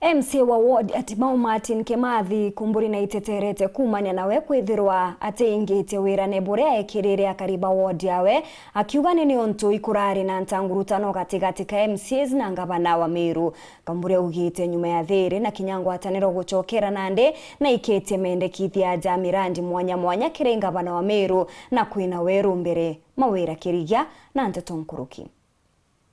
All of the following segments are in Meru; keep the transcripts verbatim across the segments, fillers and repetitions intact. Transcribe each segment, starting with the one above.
M C A wa ward ya Timau Martin Kimathi Kumburi naiteterete kuumania nawe kwithirwa atiingitie wirane buria ekirire akari ba ward yawe, akiuga ni niuntu ikurari na ntangurutano gatigati ka M C As na ngavana wa Meru. Kumburi augite nyuma ya thiri na kinya ngwataniro gucokera nandi, naikitie mendekithia ja mirandi mwanya mwanya kiri ngavana wa Meru na kwina weru mbere. Mawira Kirigia na nteto nkuruki.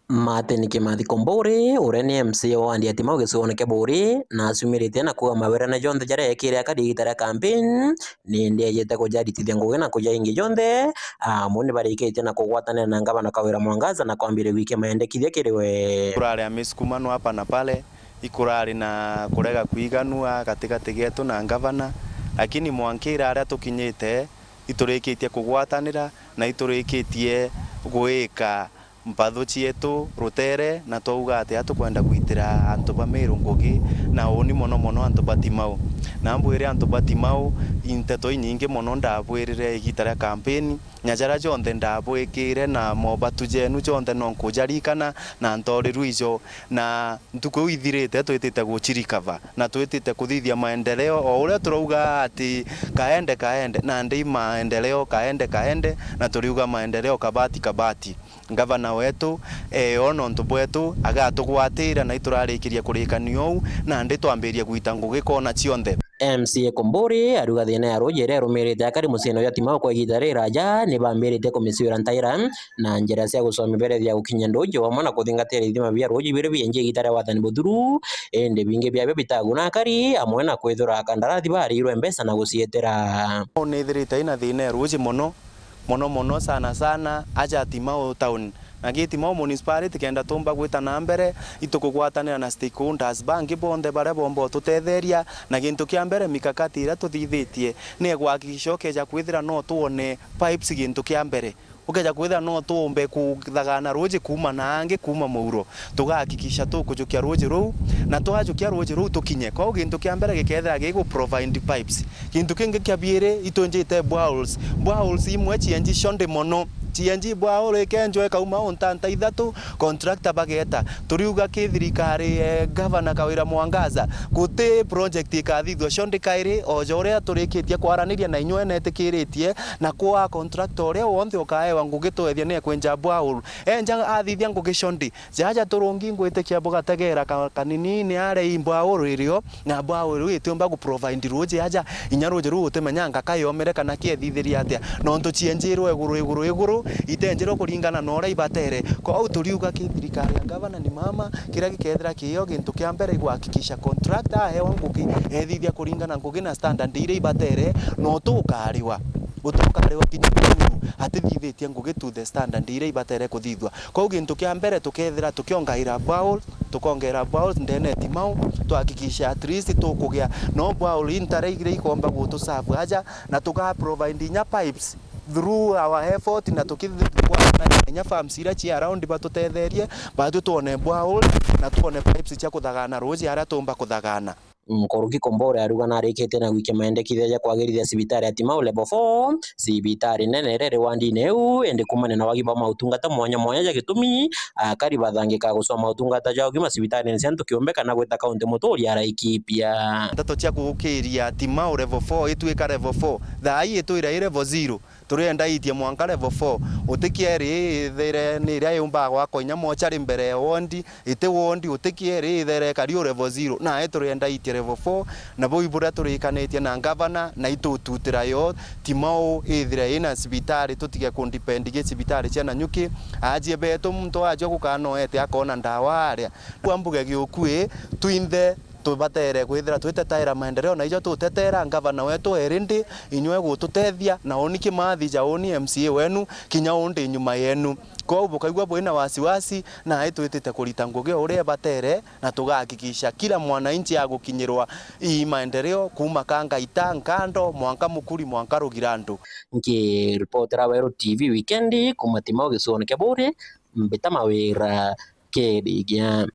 Martin Kimathi Kumburi, uria ni M C A wa ward ya Timau gicigoone kia Buuri, na aciumiritie na kuuga mawirane jonthe jaria ekire akari igita ria campaign, ni indi ejete kujaritithia ngugi na kujaingi jonthe, amwe ni barikitie na kugwatanira na ngavana Kawira Mwangaza na kwambiria gwikia maendekithia kiri we. Kurari a misukumano hapa na pale, ikurari na kurega kwiganua gatigati getu na ngavana, lakini mwanka iraria tukinyite, iturikitie kugwatanira na iturikitie gwika mpathu cietu rutere, na twauga atia tukwenda gwitira antu ba Meru ngugi, na uuni mono mono antu ba Timau. Na mbwire antu ba Timau, i nteto inyingi mono ndabwirire igita ria kampeni, na jaria jonthe ndabwikire na mobatu jenu jonthe no nkujarikana na ntooriru ijo, na ntuku iu ithirite twitite gucirikava, na twitite kuthithia maendeleo o uria turauga ati kaende kaende, nandi i maendeleo kaende kaende, na turiuga maendeleo kabati kabati. Ngavana wetu, ee, o nontu bwetu, agatugwatira na iturarikiria kurikania uu, nandi twambirie gwita ngugi koona cionthe. M C A Kumburi ariuga thiina ya ruuji iria irumirite akari muciine jwa Timau kwa igita riraja, ni bambiritie kumiciwira ntaira na njira cia gucwa miberethi ya gukinyia nduuji wamwe na kuthingatira ithima bia ruuji biria bienji igita ria wathani buthuru, indi bingi biabio bitaguna akari, amwe na kwithirwa akandarathi bariirwe mbeca na gucietera. Nithirite ina thiina ya ruuji mono, mono mono sana sana aja Timau town. Na gi Timau municipality kenda tumba gwita na mbere, itukugwatanira na stakeholders bangi bonthe baria bomba ututetheria. Na gintu kia mbere, mikakati iria tuthithitie ni ya kuhakikisha ukeja kwithira no twone pipes gintu kia mbere. Ukeja kwithira no tuumbe kuthagana ruuji kuuma na angi kuuma muuro, tugahakikisha tukujukia ruuji ruu, na twajukia ruuji ruu tukinye. Kwou gintu kia mbere gikethira gigu provide pipes. Gintu kingi kia biiri, itwinjite boreholes. Boreholes imwe cienji ciondi mono. Cienji borehole ikenjwa ikauma o ntanta ithatu, contractor bageeta. Turiuga ki thirikari, eh, Governor Kawira Mwangaza, guti project ikathithua ciondi kairi, o ja uria turikitie kwaraniria na inywe netikiritie, na kwa contractor uria wonthe ukaewa ngugi twethia ni ekwenja borehole. Enja athithia ngugi ciondi, jaja turungi ngwitikia bugategera ka-, kaninini aria i borehole irio, na borehole iu itiumba gu provide ruuji aja, inya ruuji ruu utimenyanga ka yomire kana kiethithirie atia, nontu cienjirwe iguru, iguru, iguru, itenjirwe kuringana na uria ibatere. Kwou turiuga ki thirikari ya ngavana ni mama, kiria gikethira kiyo gintu kia mbere igwakikisha contractor aewa ngugi, ethithia kuringana ngugi na standard iria ibatere, no tukariwa. Gutukariwa kinya murimi atithithitie ngugi to the standard iria ibatere kuthithua. Kwou gintu kia mbere tukethira tukiongaira borehole, tukongera borehole ndene ya Timau, tuhakikisha at least tukugia no borehole intare iria ikomba gutuserve aja, na tuga provide inya pipes through our effort, na tukithikwana inya farms iria ci around batutetherie, batwi twone borehole na twone pipes cia kuthagana ruuji aria tumba kuthagana. Nkuruki Kumburi ariuga narikitie na gwikia maendekithia ja kwagirithia cibitari ya Timau level four, cibitari nene iria iri wandine iu, indi kuumania na wagi bwa mautungata mwanya mwanya ja gitumi akari bathangika gucwa mautungata ja ugima cibitarini cia antu kiumbe kana gwita kaunti muturi a Laikipia. Ndeto cia gukiria Timau level four ituika level four, thaa ii itwira i level zero. Turienda iitie mwanka level four. Utikieri ithere ni iria yumbaga gwakwa inya mochari mbere ya wondi, iti wondi, utikieri ithere ikari o level zero. Nae turienda iitie level four, na buu iburia turikanitie na ngavana, na itututira yo, Timau ithire ina cibitari, tutige ku depend gi cibitari cia Nanyuki. Ajie betu muntu ajua gukanoete akona ndawa aria. Kwa mbuge giukui, twinthe tubatere kwithira twitetaira maendeleo, na ijo tutetera ngavana wetu eri ndi inywe gututethia, na uni Kimathi ja uni M C A wenu, kinya undi nyuma yenu. Kwou bukaigua bwina wasiwasi, nae twitite kurita ngugi o uria ibatere, na tugahakikisha kila mwananchi agukinyirwa ii maendeleo, kuuma Kangaita, Nkando, mwanka Mukuri, mwanka Rugirandu. Nkiripotera Weru T V wikendi, kuuma Timau gicigoone kia Buuri, mbita Mawira Kirigia.